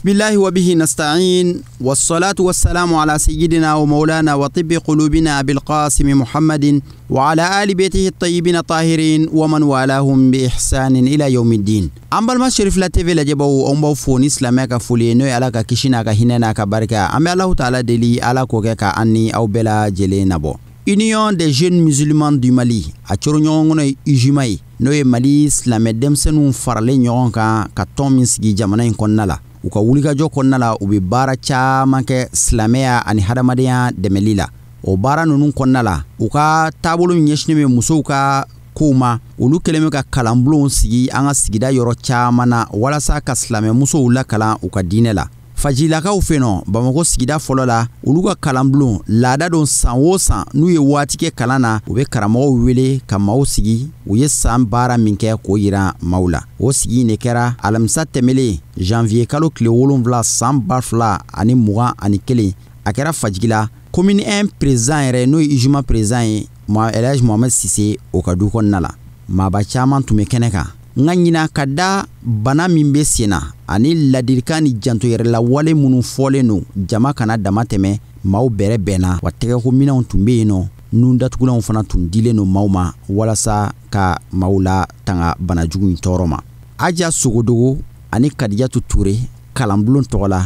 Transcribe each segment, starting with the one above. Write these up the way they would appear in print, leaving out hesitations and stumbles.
بسم الله وبه نستعين والصلاة والسلام على سيدنا ومولانا وطب قلوبنا أبي القاسم محمد وعلى آل بيته الطيبين الطاهرين ومن والاهم بإحسان إلى يوم الدين. An balima Cherifla TV lajɛbaw, anw b'aw fo ni silamɛya ka foli ye, n'o ye Ala ka kisi n'a ka hinɛ n'a ka barika. An bɛ Alahu taala deli, Ala k'o kɛ ka an ni aw bɛɛ lajɛlen nabɔ. Union des jeunes musulmans du Mali, a coro ɲɔgɔn kɔnɔ ye UJMA ye, n'o ye Mali silamɛ denmisɛnninw faralen ɲɔgɔn kan ka tɔn min sigi jamana in kɔnɔna la. U ka wulikajɔ kɔnɔna la, u bɛ baara caman kɛ silamɛya ani hadamadenya dɛmɛli la. O baara ninnu kɔnɔna la, u ka taabolo min ɲɛsinnen bɛ musow ka kow ma, olu kɛlen bɛ ka kalanbulonw sigi an ka sigida yɔrɔ caman na walasa ka silamɛmusow lakalan u ka diinɛ la. Fajilakaw fɛ nɔ, Bamakɔ sigida fɔlɔ la, olu ka kalanbulon laada don, san o san n'u ye waati kɛ kalan na, u bɛ karamɔgɔw wele ka maaw sigi, u ye san baara min kɛ k'o yira maaw la. O sigi in de kɛra alamisa tɛmɛlen, janvier kalo tile 7, san 2021. A kɛra Fajigila, commune 1 président yɛrɛ, n'o ye UJMA président ye, Elhaji Mohamed Sise, o ka du kɔnɔna la. Maaba caman tun bɛ kɛnɛ kan, nka ɲina, ka da bana min bɛ sen na ani ladilikan ni janto yɛrɛla wale minnu fɔlen don jama kana dama tɛmɛ, maaw bɛrɛ bɛnna wa. Tɛgɛko minɛnw tun bɛ yen nɔ, nun datugulanw fana tun dilen don maaw ma walasa ka maaw la tanga bana jugu in tɔɔrɔ ma. Aja Sogodogo ani Kadijatu Ture, kalanbulon tɔgɔ la,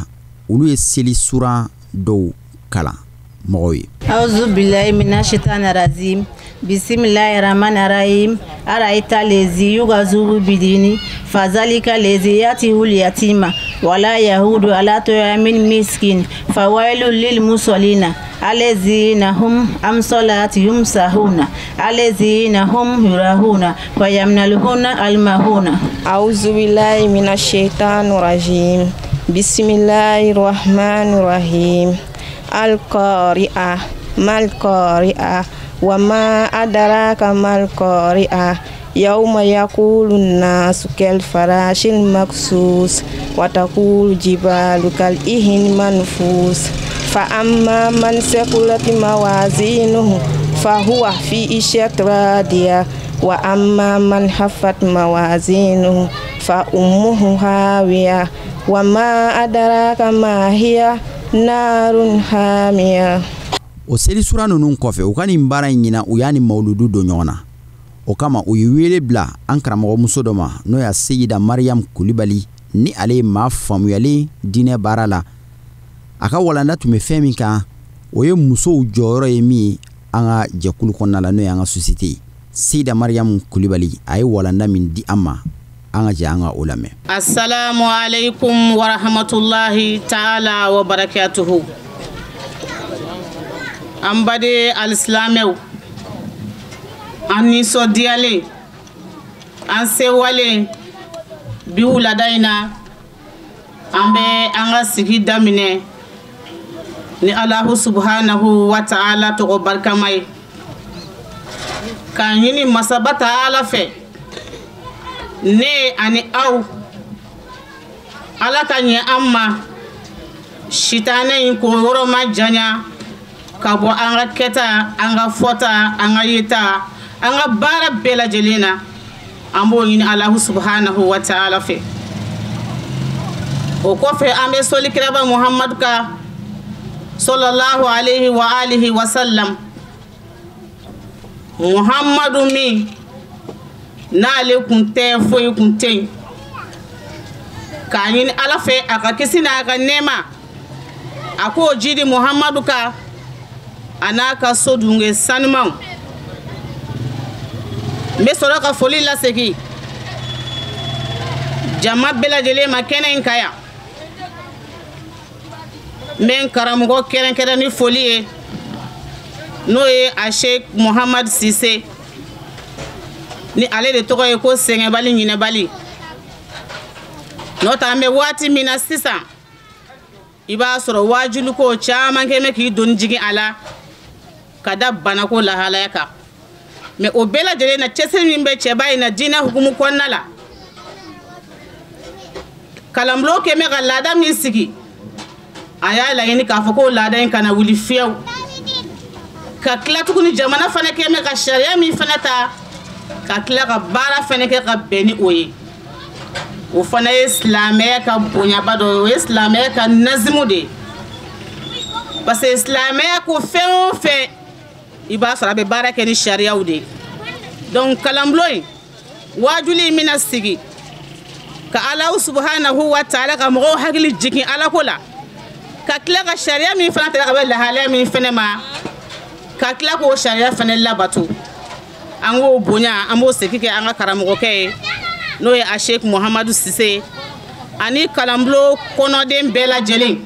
olu ye seli suran dɔw kalan mɔgɔw ye. أعوذ بالله من الشيطان الرجيم، بسم الله الرحمن الرحيم. أرأيت الذي يكذب بالدين، فذلك الذي يدع اليتيم ولا يحض على طعام المسكين، فويل للمصلين الذين هم عن صلاتهم ساهون، الذين هم يراءون ويمنعون الماعون. أعوذ بالله من الشيطان الرجيم، بسم الله الرحمن الرحيم. القارعة، ما القارعة، وما أدراك ما القارعة، يوم يكون الناس كالفراش المبثوث، وتكون الجبال كالعهن المنفوش، فأما من ثقلت موازينه فهو في عيشة راضية، وأما من خفت موازينه فأمه هاوية، وما أدراك ما هي، نار حامية. O seli sura ninnu kɔfɛ, u ka nin baara in ɲina, u y'a ni mawuludu don ɲɔgɔn na. O kama, u ye wele bila an karamɔgɔmuso dɔ ma, n'o y'a Seyida Mariam Kulibali, ni ale ye maa faamuyalen diinɛ baara la. A ka walanda tun bɛ fɛn min kan, o ye musow jɔyɔrɔ ye min ye an ka jɛkulu kɔnɔna la, n'o ye an ka société ye. Seyida Mariam Kulibali, a ye walanda min di an ma, an ka jɛ an ka o lamɛn. Assalamu alaikum wa rahmatullahi ta'ala wa barakatuhu. An baden alisilamɛw, an nisɔndiyalen, an sewalen, bi wulada in na, an bɛ an ka sigi daminɛ ni Alahu subhanahu wa ta'ala tɔgɔ barikama ye, k'a ɲini masaba ta'ala fɛ, ne ani aw, Ala ka ɲɛ an ma, sitanɛ in k'o yɔrɔ ma janya ka bɔ an ka kɛta, an ka fɔta, an ka yeta, an ka baara bɛɛ lajɛlen na. An b'o ɲini Alahu subhanahu wa ta'ala fɛ. O kɔfɛ, an bɛ sɔli kiraba Muhamadu kan, sallallahu alaihi wa alihi wa sallam. Muhamadu min n'ale kun tɛ, foyi kun tɛ yen, k'a ɲini Ala fɛ a ka kisi n'a ka nɛɛma, a k'o jidi Muhamadu kan, a n'a ka so dunge sanumanw. N bɛ sɔrɔ ka foli lasegin jama bɛɛ lajɛlen ma kɛnɛ in kan yan. N bɛ n karamɔgɔ kɛrɛnkɛrɛn ni foli ye, n'o ye a Sheikh Muhamad Sise, ni ale de tɔgɔ ye ko sɛgɛnbali ɲinɛbali. N'o tɛ, an bɛ waati min na sisan, i b'a sɔrɔ waajuliko caman kɛ bɛ k'i doni jigin a la ka da banako lahalaya kan. Mɛ o bɛɛ lajɛlen na, cɛsiri min bɛ cɛba in na diinɛ hukumu kɔnɔna la, kalanbulon kɛ bɛ ka laada min sigi, a y'a laɲini k'a fɔ ko laada in kana wuli fiyewu. Ka tila tuguni, jamana fana kɛ bɛ ka sariya min fana ta, ka tila ka baara fana kɛ ka bɛn ni o ye. O fana ye silamɛya ka bonyaba dɔ ye, o ye silamɛya ka nazimu de ye. Parce que silamɛya ko fɛn o fɛn, i b'a sɔrɔ a bɛ baara kɛ ni sariyaw de ye. Donc kalanbulon in, waajuli in bɛna sigi ka Alahu subahanahu wa taala ka mɔgɔw hakili jigin Alako la, ka tila ka sariya min fana ta ka bɛ lahalaya min fɛnɛ ma, ka tila k'o sariya fɛnɛ labato. An k'o bonya, an b'o segin kɛ an ka karamɔgɔkɛ ye, n'o ye Asheik Muhamadu Sise, ani kalanbulon kɔnɔden bɛɛ lajɛlen,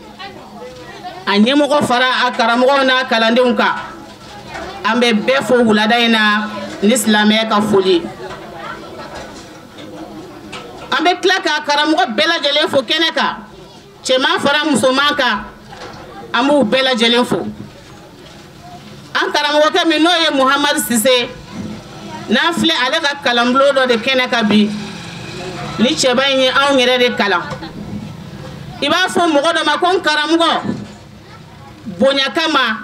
a ɲɛmɔgɔ fara a karamɔgɔw n'a kalandenw kan. An bɛ bɛɛ fo wulada in na ni silamɛya ka foli. An bɛ tila ka karamɔgɔ bɛɛ lajɛlen fo kɛnɛ kan, cɛman fara musoman kan, an b'u bɛɛ lajɛlen fo. An karamɔgɔkɛ min n'o ye Muhamadu Sise, n'an filɛ ale ka kalanbulon dɔ de kɛnɛ kan bi, ni cɛba in ye anw yɛrɛ de kalan. I b'a fɔ mɔgɔ dɔ ma ko n karamɔgɔ, bonya kama,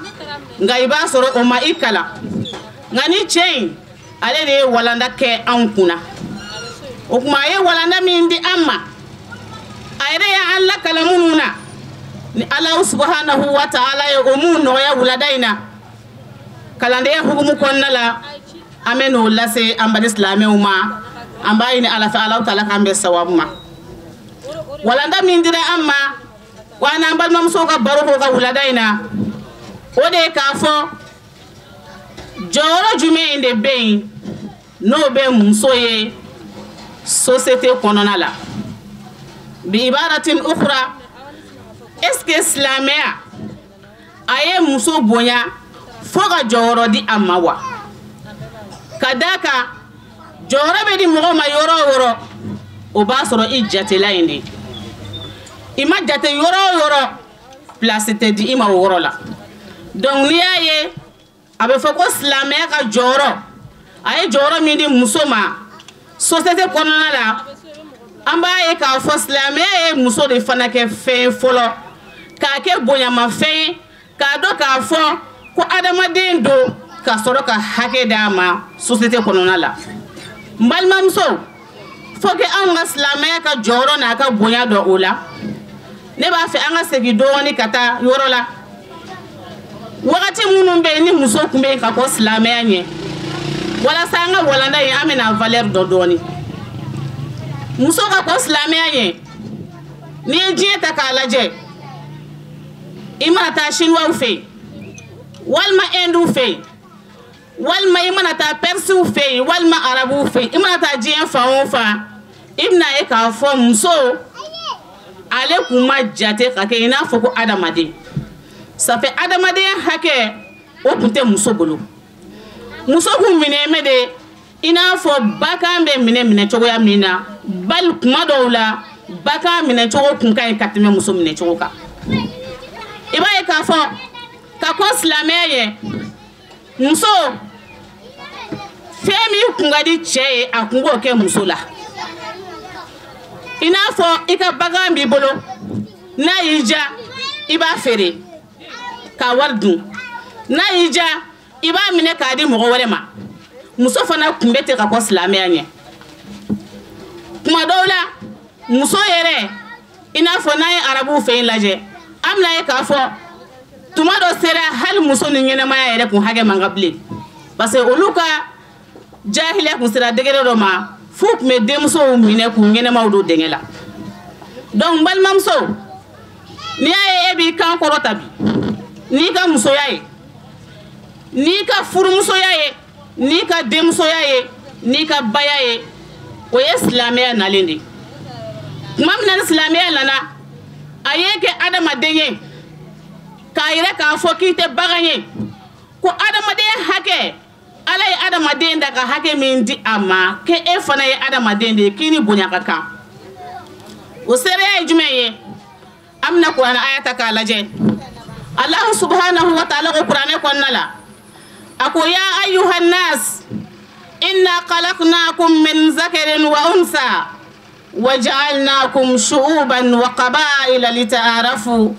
nka i b'a sɔrɔ o ma i kalan. Nka ni cɛ in, ale de ye walanda kɛ anw kunna. O tuma a ye walanda min di an ma, a yɛrɛ y'an lakalan minnu na, ni Alahu subahanahu wa taala ye o mun nɔgɔya wulada in na, kalandenya hukumu kɔnɔna la, an bɛ n'o lase an bali silamɛw ma. An b'a ɲini Ala fɛ, Alahu taala k'an bɛn sawabu ma. Walanda min dira an ma, wa an n'an balimamusow ka baro k'o ka wulada in na, o de ye k'a fɔ jɔyɔrɔ jumɛn de bɛ yen n'o bɛ muso ye société kɔnɔna la. Bi ibaratin ukhra, est-ce que silamɛya a ye muso bonya fo ka jɔyɔrɔ di a ma wa? Ka d'a kan jɔyɔrɔ bɛ di mɔgɔ ma yɔrɔ o yɔrɔ, o b'a sɔrɔ i jatela yen de. I ma jate yɔrɔ o yɔrɔ, place tɛ di i ma o yɔrɔ la. Donc n'i y'a ye a bɛ fɔ ko silamɛya ka jɔyɔrɔ, a ye jɔyɔrɔ min di muso ma société kɔnɔna la, an b'a ye k'a fɔ silamɛya ye muso de fana kɛ fɛn fɔlɔ, k'a kɛ bonyamafɛn ye, k'a dɔn k'a fɔ ko adamaden don, ka sɔrɔ ka hakɛ d'a ma société kɔnɔna la. N balimamuso, faut que anw ka silamɛya ka jɔyɔrɔ n'a ka bonya dɔn o la. Ne b'a fɛ an ka segin dɔɔni ka taa yɔrɔ la. Wagati minnu bɛ yen ni muso tun bɛ yen ka kɔ silamɛya ɲɛ, walasa an ka walanda in an bɛna valeur dɔn dɔɔni. Muso ka kɔ silamɛya ɲɛ, n'i ye diɲɛ ta k'a lajɛ, i mana taa Chinois fɛ yen, walima Hindu fɛ yen, walima i mana taa Persiw fɛ yen, walima Arabuw fɛ yen, i mana taa diɲɛ fan o fan, i bɛna ye k'a fɔ muso ale kun ma jate ka kɛ i n'a fɔ ko adamaden. Ça fait adamadenya hakɛ o tun tɛ muso bolo. Muso kun minɛ bɛ de i n'a fɔ bagan bɛ minɛ cogoya min na, bali kuma dɔw la bagan minɛ cogo kun ka ɲi ka tɛmɛ muso minɛ cogo kan. I b'a ye k'a fɔ ka kɔn silamɛya ɲɛ, muso fɛn min kun ka di cɛ ye, a kun k'o kɛ muso la. I n'a fɔ i ka bagan b'i bolo, n'a y'i diya i b'a feere k'a wari dun, n'a y'i diya i b'a minɛ k'a di mɔgɔ wɛrɛ ma. Muso fana kun bɛ ten ka kɔ silamɛya ɲɛ. Kuma dɔw la muso yɛrɛ, i n'a fɔ n'an ye arabuw fɛ yen lajɛ, an bɛna ye k'a fɔ tuma dɔ sera hali muso ni ɲɛnɛmaya yɛrɛ kun hakɛ man kan bilen, parce que olu ka jahiliya kun sera degré dɔ ma f'u tun bɛ denmusow minɛ k'u ɲɛnɛmaw don dingɛ la. Donc n balimamuso, n'i y'a ye e b'i kan kɔrɔta bi, n'i ka musoya ye, n'i ka furumusoya ye, n'i ka denmusoya ye, n'i ka baya ye, o ye silamɛya nalen de ye. Tuma min na ni silamɛya nana, a ye kɛ adamaden ye, k'a yira k'a fɔ k'i tɛ bagan ye, ko adamadenya hakɛ, Ala ye adamaden da ka hakɛ min di a ma, k'e fana ye adamaden de ye, k'i ni bonya ka kan. O seereya ye jumɛn ye? An bɛna kuranɛ aya ta k'a lajɛ. Alahu subhanahu wa taala ko kuranɛ kɔnɔna la, a ko ya ayyuhan nas inna khalaqnakum min zakarin wa unsa wa ja'alnakum shu'uban wa qaba'ila lita'arafu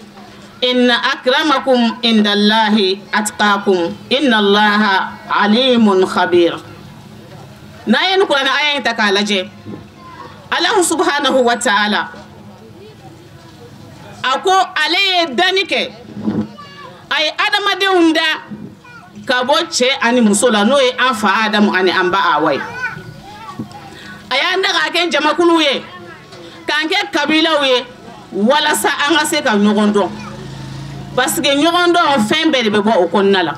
inna akramakum indallahi atqakum inna Allaha alimun khabir. N'a ye nin kuranɛ aya in ta k'a lajɛ, Alahu subhanahu wa ta'ala a ko ale ye danni kɛ, a ye adamadenw da ka bɔ cɛ ani muso la, n'o ye an fa Adamu ani an ba Awa ye. A y'an da k'a kɛ jamakulu ye, k'an kɛ kabilaw ye, walasa an ka se ka ɲɔgɔn dɔn. Parce que ɲɔgɔn dɔn fɛn bɛɛ de bɛ bɔ o kɔnɔna la.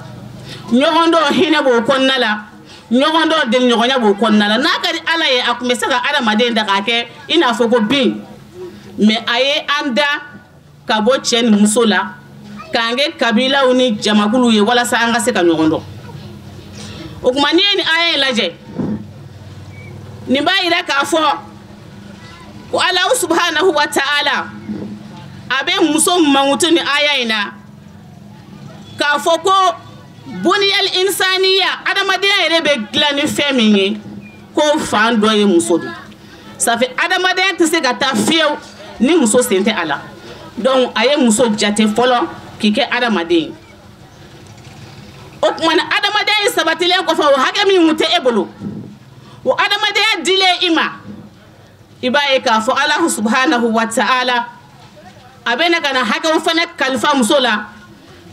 Ɲɔgɔn dɔn hinɛ b'o kɔnɔna la, ɲɔgɔn dɔn deliɲɔgɔnya b'o kɔnɔna la. N'a ka di Ala ye, a tun bɛ se ka adamaden da k'a kɛ i n'a fɔ ko bin, mais a ye an da ka bɔ cɛ ni muso la, k'an kɛ kabilaw ni jamakulu ye, walasa an ka se ka ɲɔgɔn dɔn. O tuma n'i ye nin aya in lajɛ, nin b'a yira k'a fɔ ko Alahu subhanahu wa ta'ala a bɛ muso mankutu ni aya in na k'a fɔ ko buniyal insaniya, adamadenya yɛrɛ bɛ dilan ni fɛn min ye, ko fan dɔ ye muso de. Ça fait adamadenya tɛ se ka taa fiyewu ni muso sen tɛ a la. Donc a ye muso jate fɔlɔ k'i kɛ adamaden ye. O tuma na adamadenya in sabatilen kɔfɛ, o hakɛ min tun tɛ e bolo, o adamadenya dilen i ma, i b'a ye k'a fɔ Alahu subhanahu wa ta'ala a bɛ na ka na hakɛw fana kalifa muso la,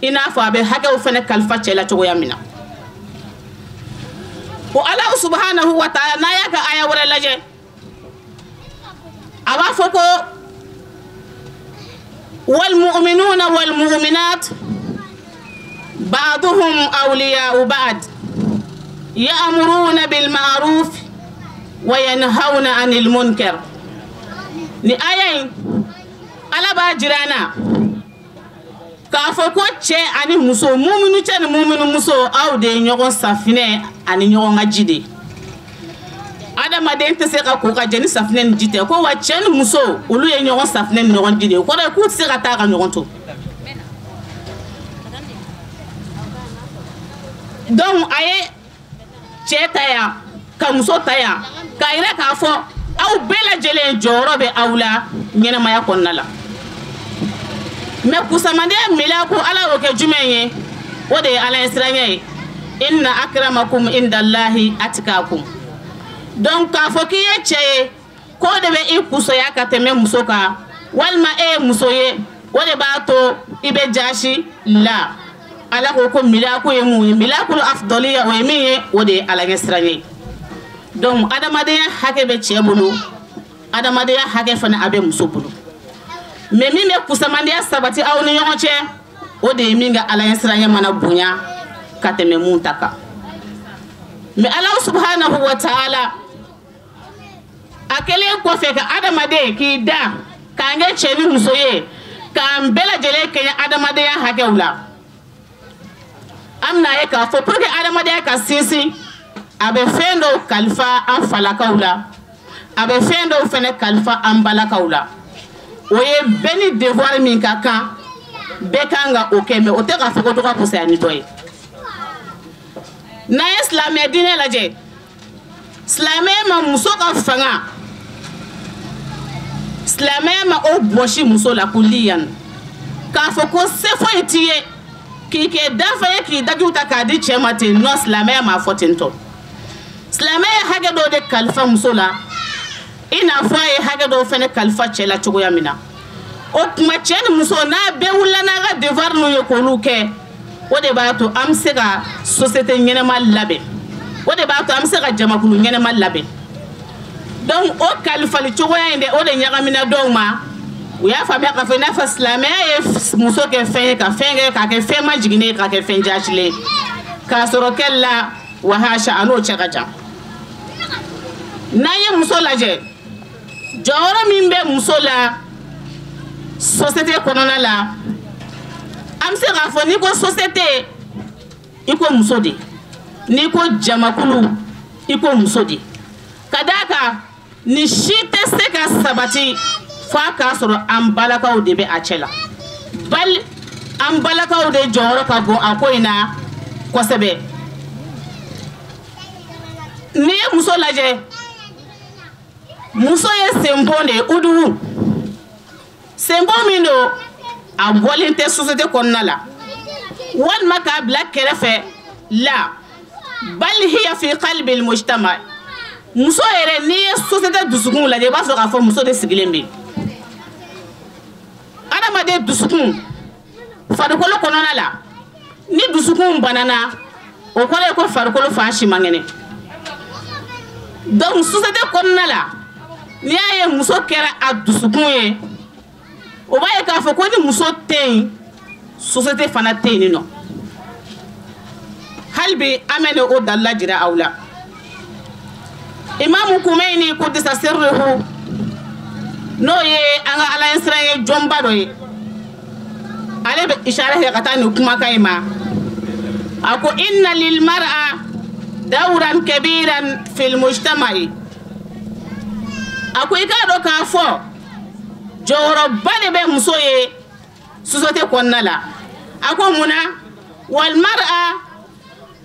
i n'a fɔ a bɛ hakɛw fana kalifa cɛ la cogoya min na. O Alahu subhanahu wa ta'ala, n'a y'a ka aya wɛrɛ lajɛ, a b'a fɔ ko والمؤمنون والمؤمنات بعضهم أولياء بعض يأمرون بالمعروف وينهون عن المنكر. Ni aya in, Ala b'a jira an na k'a fɔ ko cɛ ani muso, muminu cɛ ni muminu muso, aw de ye ɲɔgɔn safinɛ ani ɲɔgɔn ka ji de ye. Adamaden tɛ se ka ko ka jɛ ni safinɛ ni ji tɛ. Ko wa cɛ ni muso, olu ye ɲɔgɔn safinɛ ni ɲɔgɔn ji de ye. O kɔrɔ ye k'u tɛ se ka taa ka ɲɔgɔn to. Donc a ye cɛ ta yan ka muso ta yan k'a yira k'a fɔ aw bɛɛ lajɛlen jɔyɔrɔ bɛ aw la ɲɛnamaya kɔnɔna la. Mais kusamandenya miila ko Ala y'o kɛ jumɛn ye, o de ye Ala ɲɛsiranɲɛ ye. Inna akramakum indallahi atikakum. Donc k'a fɔ k'i ye cɛ ye, k'o de bɛ i kusoya ka tɛmɛ muso kan, walima e ye muso ye, o de b'a to i bɛ jaasi la. Ala ko ko milaku ye mun ye, milakul afdaliya o ye min ye, o de ye Ala ɲɛsiranɲɛ ye. Donc adamadenya hakɛ bɛ cɛ bolo, adamadenya hakɛ fana a bɛ muso bolo. Mais min bɛ kusamandenya sabati aw ni ɲɔgɔn cɛ, o de ye min ka Ala ɲɛsiranɲɛ mana bonya ka tɛmɛ mun ta kan. Mais Ala subhanahu wa ta'ala a kɛlen kɔfɛ ka adamaden k'i da k'an kɛ cɛ ni muso ye, k'an bɛɛ lajɛlen kɛɲɛ adamadenya hakɛw la, an bɛna ye k'a fɔ pour que adamadenya ka sinsin, a bɛ fɛn dɔw kalifa an falakaw la, a bɛ fɛn dɔw fana kalifa an balakaw la. O ye bɛɛ ni devoir min ka kan, bɛɛ kan ka o kɛ, mais o tɛ k'a fɔ ko dɔ ka fisaya ni dɔ ye. N'an ye silamɛ diinɛ lajɛ, silamɛya ma muso ka fanga, silamɛya ma o bɔsi muso la kuliyan, k'a fɔ ko se foyi t'i ye k'i kɛ danfɛn ye k'i dajuw ta k'a di cɛ ma ten nɔ, silamɛya m'a fɔ ten tɔ. Silamɛya ye hakɛ dɔw de kalifa muso la, i n'a fɔ a ye hakɛ dɔw fana kalifa cɛ la cogoya min na. O tuma cɛ ni muso n'a bɛɛ wulila n'a ka devoir ninnu ye k'olu kɛ, o de b'a to an bɛ se ka société ɲɛnama labɛn, o de b'a to an bɛ se ka jamakulu ɲɛnama labɛn. Donc o kalifali cogoya in de, o de ɲagamina dɔw ma. U y'a faamuya k'a fɔ i n'a fɔ silamɛya ye muso kɛ fɛn ye, ka fɛn kɛ k'a kɛ fɛn majiginnen ye, k'a kɛ fɛn jaasilen ye, k'a sɔrɔ kɛli la wahasa a n'o cɛ ka jan. N'an ye muso lajɛ, jɔyɔrɔ min bɛ muso la société kɔnɔna la, an bɛ se k'a fɔ n'i ko société, i ko muso de, n'i ko jamakulu, i ko muso de. Ka d'a kan nin si tɛ se ka sabati f'a k'a sɔrɔ an balakaw de bɛ a cɛ la. Bali an balakaw de jɔyɔrɔ ka bon a ko in na kosɛbɛ. N'i ye muso lajɛ, muso ye senbon de ye, uduwu senbon min don, a bɔlen tɛ société kɔnɔna la, walima k'a bila kɛrɛfɛ la, bal hiya fi qalbi al-mujtama. Muso yɛrɛ, n'i ye société dusukun lajɛ i b'a sɔrɔ k'a fɔ muso de sigilen bɛ yen. Adamaden dusukun farikolo kɔnɔna la, ni dusukun banana, o kɔrɔ ye ko farikolo fan si man kɛnɛ. Donc société kɔnɔna la, n'i y'a ye muso kɛra a dusukun ye, o b'a ye k'a fɔ ko ni muso tɛ yen, société fana tɛ yen nɔ. Hali bi an bɛ o dalila jira aw la. Imamu Kumeyini kudisa sirruhu, n'o ye an ka ala ɲɛsiran ye jɔnba dɔ ye, ale bɛ isara kɛ ka taa nin kumakan in ma. A ko inna lil mar'a dawran kabiran fil mujtama'i. A ko i k'a dɔn k'a fɔ jɔyɔrɔba de bɛ muso ye société kɔnɔna la. A ko mun na? Wal mar'a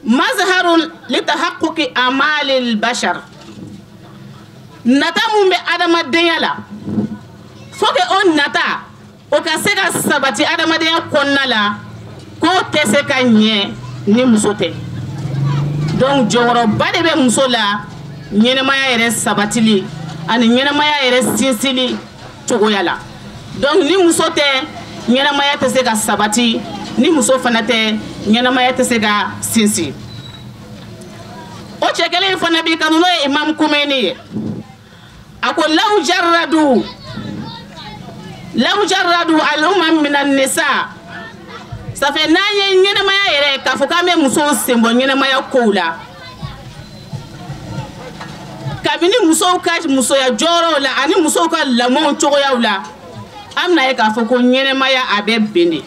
mazharun litahaqquqi amalil bashar. Nata mun bɛ adamadenya la, faut que o nata o ka se ka sabati adamadenya kɔnɔna la, k'o tɛ se ka ɲɛ ni muso tɛ. Donc jɔyɔrɔba de bɛ muso la ɲɛnɛmaya yɛrɛ sabatili ani ɲɛnɛmaya yɛrɛ sinsili cogoya la. Donc ni muso tɛ, ɲɛnɛmaya tɛ se ka sabati, ni muso fana tɛ, ɲɛnɛmaya tɛ se ka sinsin. O cɛ kelen in fana b'i kanu, n'o ye Imam Kumeyini ye. A ko law jarradu al-umam min an-nisa. Ça fait n'an ye ɲɛnɛmaya yɛrɛ k'a fɔ k'an bɛ musow senbɔ ɲɛnɛmaya kow la, kabini musow ka musoya jɔyɔrɔw la ani musow ka lamɔw cogoyaw la, an bɛna ye k'a fɔ ko ɲɛnɛmaya a bɛ bɛn de.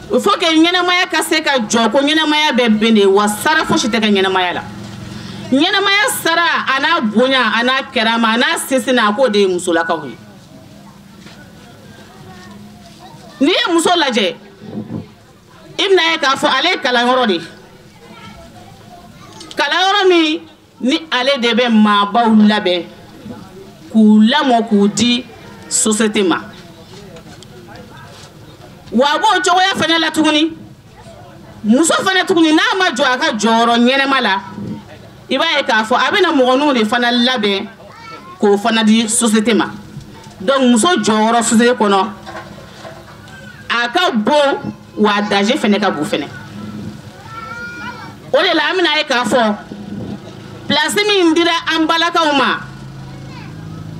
Il faut que ɲɛnɛmaya ka se ka jɔ, ko ɲɛnɛmaya bɛ bɛn de, wa sara fosi tɛ kɛ ɲɛnɛmaya la. Ɲɛnɛmaya sara a n'a bonya a n'a kɛrama a n'a sinsinna, a k'o de ye musolakaw ye. N'i ye muso lajɛ, i bɛna ye k'a fɔ ale ye kalanyɔrɔ de ye, kalanyɔrɔ min ni ale de bɛ maabaw labɛn k'u lamɔ k'u di société ma. Wa a b'o cogoya fana la tuguni, muso fana tuguni n'a ma jɔ a ka jɔyɔrɔ ɲɛnɛma la, i b'a ye k'a fɔ a bɛna mɔgɔninw de fana labɛn k'o fana di société ma. Donc muso jɔyɔrɔ société kɔnɔ a ka bon, wa danger fana ka bon fana. O de la an bɛna ye k'a fɔ place min dira an balakaw ma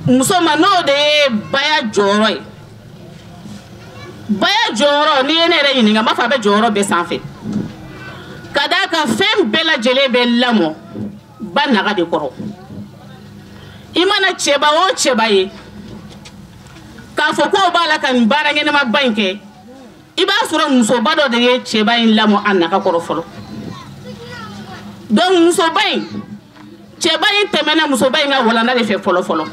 muso ma, n'o de ye baya jɔyɔrɔ ye. Baya jɔyɔrɔ, n'i ye ne yɛrɛ ɲininka, n b'a fɔ a bɛ jɔyɔrɔ bɛɛ sanfɛ, ka d'a kan fɛn bɛɛ lajɛlen bɛ lamɔ ba naga de kɔrɔ. I mana cɛba o cɛba ye k'a fɔ k'o b'a la ka nin baara ɲɛnamaba in kɛ, i b'a sɔrɔ musoba dɔ de ye cɛba in lamɔ a naga kɔrɔ fɔlɔ. Donc musoba in, cɛba in tɛmɛna musoba in ka walanda de fɛ fɔlɔ fɔlɔ.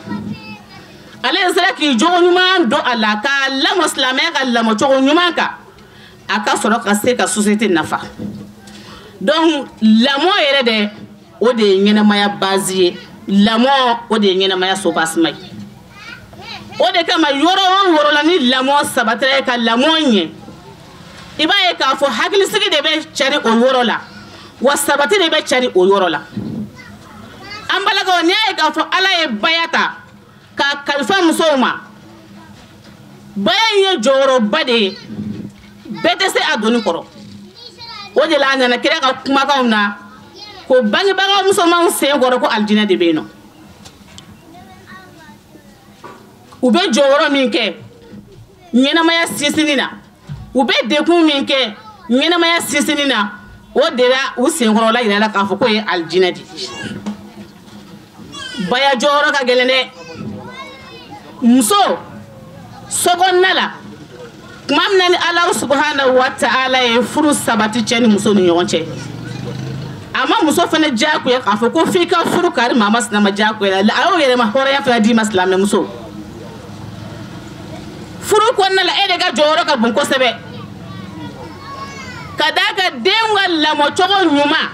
Ale sera k'i jogo ɲuman don a la, k'a lamɔ silamɛya ka lamɔcogo ɲuman kan, a ka sɔrɔ ka se ka société nafa. Donc lamɔ yɛrɛ dɛ, o de ye ɲɛnɛmaya base ye, lamɔ o de ye ɲɛnɛmaya sobasima ye. O de kama yɔrɔ o yɔrɔ la ni lamɔ sabatira ka lamɔ ɲɛ, i b'a ye k'a fɔ hakilisigi de bɛ cari o yɔrɔ la, wa sabati de bɛ cari o yɔrɔ la. An balakaw, n'i y'a ye k'a fɔ Ala ye baya ta k'a kalifa musow ma, baya in ye jɔyɔrɔba de ye, bɛɛ tɛ se a donni kɔrɔ. O de la a nana kira ka kumakanw na ko bangebaga musomanw sen kɔrɔ ko alijinɛ de bɛ yen nɔ. U bɛ jɔyɔrɔ min kɛ ɲɛnamaya sinsinni na, u bɛ dekun min kɛ ɲɛnamaya sinsinni na, o de la u senkɔrɔla yira la k'a fɔ k'o ye alijinɛ de ye. Baya jɔyɔrɔ ka gɛlɛn dɛ. Muso sokɔnɔna la, tuma min na ni Alahu subahana wa ta'ala ye furu sabati cɛ ni muso ni ɲɔgɔn cɛ, a ma muso fana diyagoya k'a fɔ ko f'i ka furu kari maa ma sinama diyagoya la, a y'o yɛrɛma hɔrɔnya fana d'i ma silamɛmuso. Furu kɔnɔna la, e de ka jɔyɔrɔ ka bon kosɛbɛ, ka d'a kan den ka lamɔcogo ɲuman,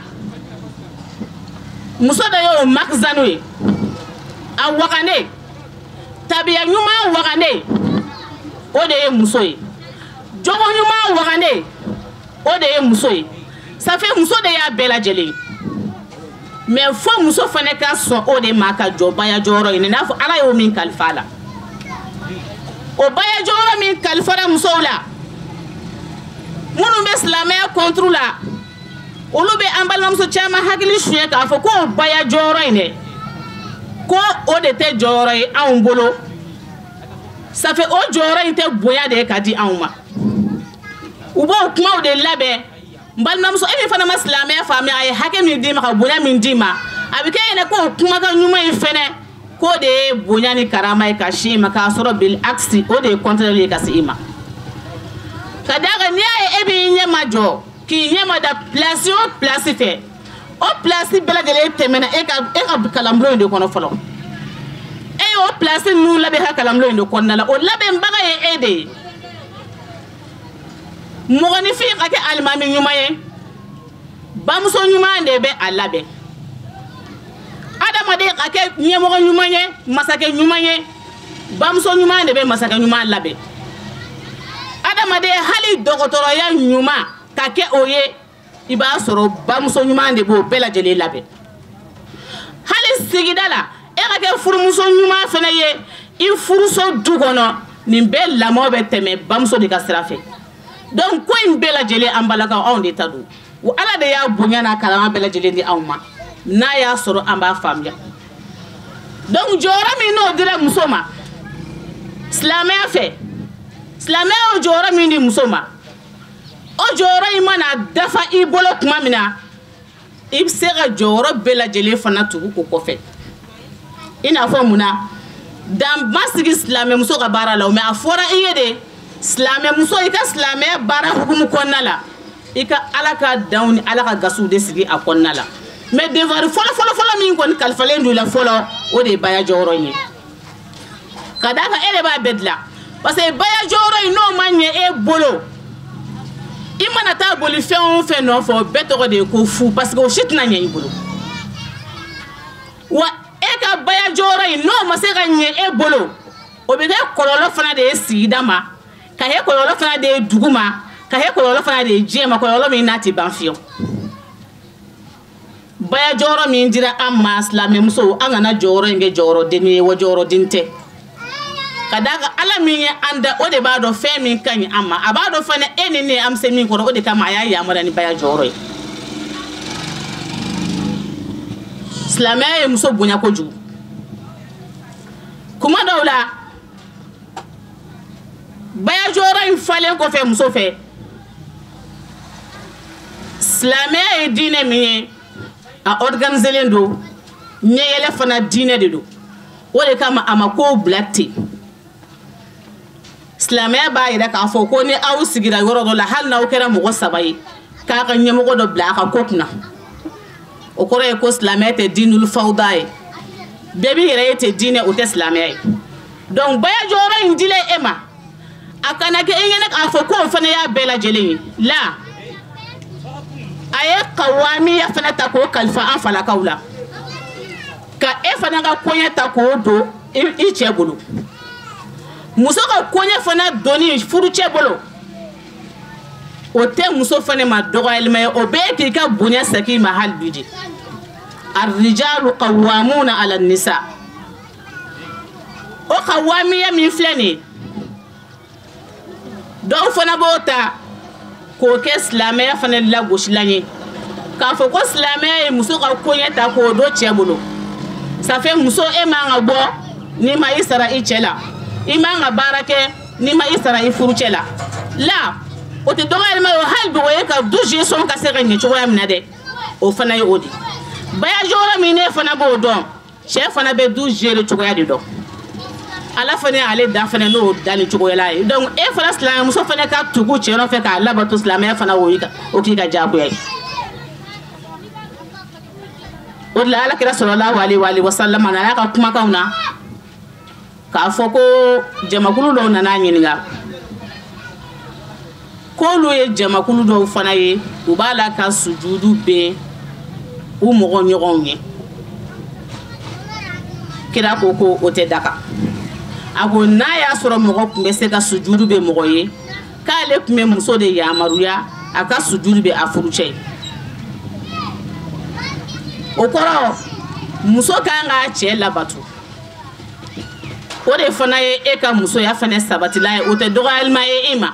muso dɔ y'o makizanu ye, a wagane tabiya ɲuman wagane, o de ye muso ye. Jogo ɲuman wagane, o de ye muso ye. Ça fait muso de y'a bɛɛ lajɛlen ye. Mais fo muso fana ka sɔn o de ma ka jɔ baya jɔyɔrɔ in n'a fɔ ala y'o min kalifa a la. O baya jɔyɔrɔ min kalifara musow la, minnu bɛ silamɛya contre la, olu bɛ an balimamuso caman hakili suɲɛ k'a fɔ k'o baya jɔyɔrɔ in dɛ, ko o de tɛ jɔyɔrɔ ye anw bolo. Ça fait o jɔyɔrɔ in tɛ bonya de ye ka di anw ma. U b'o kumaw de labɛn. N balimamuso, e min fana ma silamɛya faamuya, a ye hakɛ min d'i ma ka bonya min d'i ma, a bɛ kɛ ɲɛna k'o kumakan ɲuman in fɛnɛ k'o de ye bonya ni karama ye ka si i ma, k'a sɔrɔ bil aksi o de ye contraire ye ka se i ma. Ka d'a kan n'i y'a ye e b'i ɲɛ ma jɔ k'i ɲɛ ma da place o place fɛ, o place bɛɛ lajɛlen tɛmɛna e ka kalanbulon in de kɔnɔ fɔlɔ. E y'o place ninnu labɛn ka kalanbulon in de kɔnɔna la, o labɛnbaga ye e de ye. Mɔgɔninfin ka kɛ alimami ɲuman ye, bamuso ɲuman de bɛ a labɛn. Adamaden ka kɛ ɲɛmɔgɔ ɲuman ye, masakɛ ɲuman ye, bamuso ɲuman de bɛ masakɛ ɲuman labɛn. Adamaden hali dɔgɔtɔrɔya ɲuman ka kɛ o ye, i b'a sɔrɔ bamuso ɲuman de b'o bɛɛ lajɛlen labɛn. Hali sigida la, e ka kɛ furumuso ɲuman fana ye, i furuso du kɔnɔ, nin bɛɛ lamɔ bɛ tɛmɛ bamuso de ka sira fɛ. Donc ko in bɛɛ lajɛlen an balakaw anw de ta don. Wa ala de y'a bonya n'a karama bɛɛ lajɛlen di anw ma, n'a y'a sɔrɔ an b'a faamuya. Donc jɔyɔrɔ min n'o dira muso ma silamɛya fɛ, silamɛya y'o jɔyɔrɔ min di muso ma, o jɔyɔrɔ in mana dafa i bolo tuma min na, i bɛ se ka jɔyɔrɔ bɛɛ lajɛlen fana tugu o kɔfɛ. I n'a fɔ mun na, dan ma sigi silamɛmuso ka baara la, mais a fɔra i ye de silamɛmuso i ka silamɛya baara hukumu kɔnɔna la, i ka ala ka danw ni ala ka gasiw de sigi a kɔnɔna la. Mais devoir fɔlɔ fɔlɔ fɔlɔ min kɔni kalifalen don i la fɔlɔ, o de ye baya jɔyɔrɔ in ye. Ka d'a kan e de b'a bɛɛ dilan, parce que baya jɔyɔrɔ in n'o ma ɲɛ e bolo, i mana taa boli fɛn o fɛn nɔfɛ, o bɛɛ tɔgɔ de ye ko fu, parce que o si tɛna ɲɛ i bolo. Wa e ka baya jɔyɔrɔ in n'o ma se ka ɲɛ e bolo, o bɛ kɛ kɔlɔlɔ fana de ye sigida ma, ka kɛ kɔlɔlɔ fana de ye dugu ma, ka kɛ kɔlɔlɔ fana de ye diɲɛ ma, kɔlɔlɔ min n'a tɛ ban fiyewu. Baya jɔyɔrɔ min dira an ma silamɛmusow, an kana jɔyɔrɔ in kɛ jɔyɔrɔdenni ye, wa jɔyɔrɔden tɛ. Ka d'a kan ala min ye an da, o de b'a dɔn fɛn min ka ɲi an ma, a b'a dɔn fana e ni ne an bɛ se min kɔrɔ, o de kama a y'a yamaruya ni baya jɔyɔrɔ ye. Silamɛya ye muso bonya kojugu. Kuma dɔw la, baya jɔyɔrɔ in falen kɔfɛ muso fɛ, silamɛya ye diinɛ min ye, a organiselen don, ɲɛyɛlɛ fana diinɛ de don. O de kama a ma kow bila ten. Silamɛya b'a yira k'a fɔ ko ni aw sigira yɔrɔ dɔ la, hali n'aw kɛra mɔgɔ saba ye, k'a ka ɲɛmɔgɔ dɔ bila a ka ko kunna, o kɔrɔ ye ko silamɛya tɛ diinul fawda ye. Bɛɛ b'i yɛrɛ ye ten diinɛ, o tɛ silamɛya ye. Donc baya jɔyɔrɔ in dilen e ma, a kana kɛ i ɲɛna k'a fɔ k'o fana y'a bɛɛ lajɛlen ye. La, a ye kawamiya fana ta k'o kalifa an falakaw la, ka e fana ka koɲɛ ta k'o don i cɛ bolo. Muso ka koɲɛ fana donni furucɛ bolo, o tɛ muso fana ma dɔgɔyalima ye, o bɛɛ k'i ka bonya segin i ma hali bi de. Arrijalu qawwamuna ala nisa. O kawamiya min filɛ nin ye, dɔw fana b'o ta k'o kɛ silamɛya fana lagosilan ye, k'a fɔ ko silamɛya ye muso ka koɲɛ ta k'o don cɛ bolo. Ça fait muso e man ka bɔ n'i ma i sara i cɛ la, i man ka baara kɛ n'i ma i sara i furucɛ la. La, o tɛ dɔgɔyalima ye, o hali bi o ye ka du gestion ka se ka ɲɛ cogoya min na dɛ, o fana ye o de. Baya jɔyɔrɔ min ne fana b'o dɔn, cɛ fana bɛ du gérer cogoya de dɔn. Ala fana y'ale da fana n'o danni cogoya la ye. Donc e fana silamɛmuso fana ka tugu cɛ nɔfɛ k'a labato silamɛya fana o k'i ka diyagoya ye. O de la ala kira sallallahu alaihi wa sallam a nana ka kumakanw na k'a fɔ ko jamakulu dɔw nana ɲininka, k'olu ye jamakulu dɔw fana ye, u b'a la ka sujudu ben u mɔgɔ ɲɔgɔnw ye. Kira ko ko o tɛ daga. A ko n'a y'a sɔrɔ mɔgɔ tun bɛ se ka sujudu bɛ mɔgɔ ye, k'ale tun bɛ muso de yamaruya a ka sujudu bɛ a furucɛ ye. O kɔrɔ muso kan k'a cɛ labato. O de fana ye e ka musoya fana sabatila ye, o tɛ dɔgɔyalima ye i ma.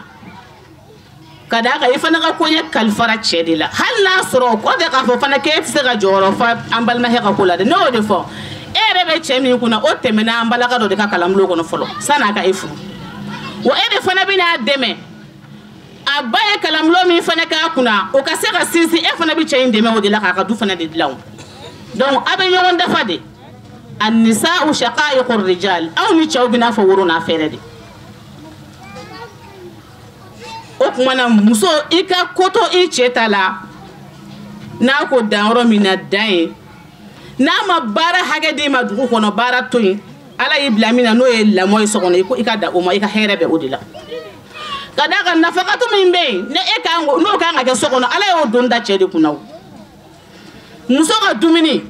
Ka d'a kan i fana ka koɲɛ kalifara cɛ de la. Hali n'a sɔrɔ o kɔ tɛ k'a fɔ fana k'e tɛ se ka jɔyɔrɔ fa an balimakɛ ka ko la dɛ, ne y'o de fɔ. E yɛrɛ bɛ cɛ min kunna o tɛmɛna an balaka dɔ de ka kalanbulon kɔnɔ fɔlɔ san'a ka e furu. Wa e de fana bɛna a dɛmɛ. A ba ye kalanbulon min fana k'a kunna o ka se ka sinsin, e fana bɛ cɛ in dɛmɛ o de la k'a ka du fana de dilan o. Donc a bɛ ɲɔgɔn dafa de. An-nisa'u shaqa'iqur rijal, aw ni cɛw bɛ n'a fɔ woro n'a fɛrɛ de. O tuma na muso i ka ko to i cɛ ta la, n'a ko dan yɔrɔ min na dan ye, n'a ma baara hakɛ d'i ma dugu kɔnɔ baara to yen, Ala y'i bila min na n'o ye lamɔ ye so kɔnɔ, i ka da o ma, i ka hɛrɛ bɛ o de la. Ka d'a kan nafakatu min bɛ yen ne e kan n'o kan ka kɛ so kɔnɔ, Ala y'o don da cɛ de kunna o. Muso ka dumuni,